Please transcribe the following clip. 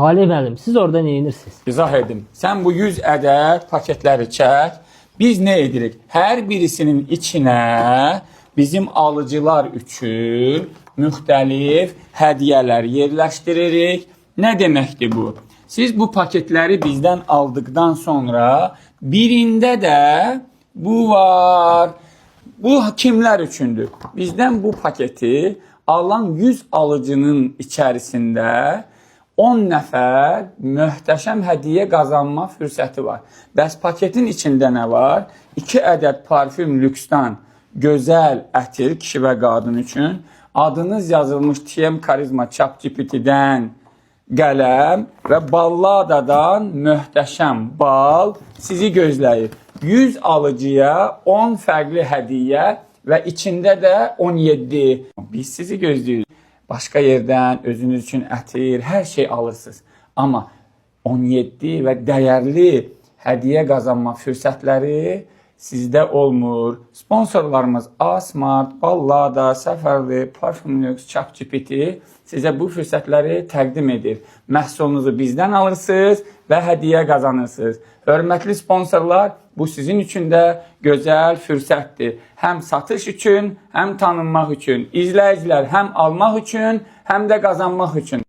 Talih müəllim, siz orada nə edirsiniz? İzah edim. Sən bu 100 ədəd paketləri çək. Biz nə edirik? Hər birisinin içinə bizim alıcılar üçün müxtəlif hədiyyələr yerləşdiririk. Nə deməkdir bu? Siz bu paketləri bizdən aldıqdan sonra birində də bu var. Bu kimlər üçündür? Bizdən bu paketi alan 100 alıcının içərisində 10 nəfər möhtəşəm hədiyyə qazanma fürsəti var. Bəs paketin içində nə var? 2 ədəd parfüm lüksdan gözəl ətir kişi və qadın üçün, adınız yazılmış TM Karizma ChatGPT-dən qələm və balladadan möhtəşəm bal sizi gözləyir. 100 alıcıya 10 fərqli hədiyyə və içində də 17. Biz sizi gözləyirik. Başqa yerdən özünüz üçün ətir, hər şey alırsınız. Amma 17 və dəyərli hədiyyə qazanma fürsətləri sizdə olmur. Sponsorlarımız A-Smart, Ballada, Səfərli, Parfum Lux, ChatGPT sizə bu fürsətləri təqdim edir. Məhsulunuzu bizdən alırsınız və hədiyyə qazanırsınız. Hörmətli sponsorlar, bu sizin üçün də gözəl fürsətdir. Həm satış üçün, həm tanınmaq üçün. İzləyicilər həm almaq üçün, həm də qazanmaq üçün.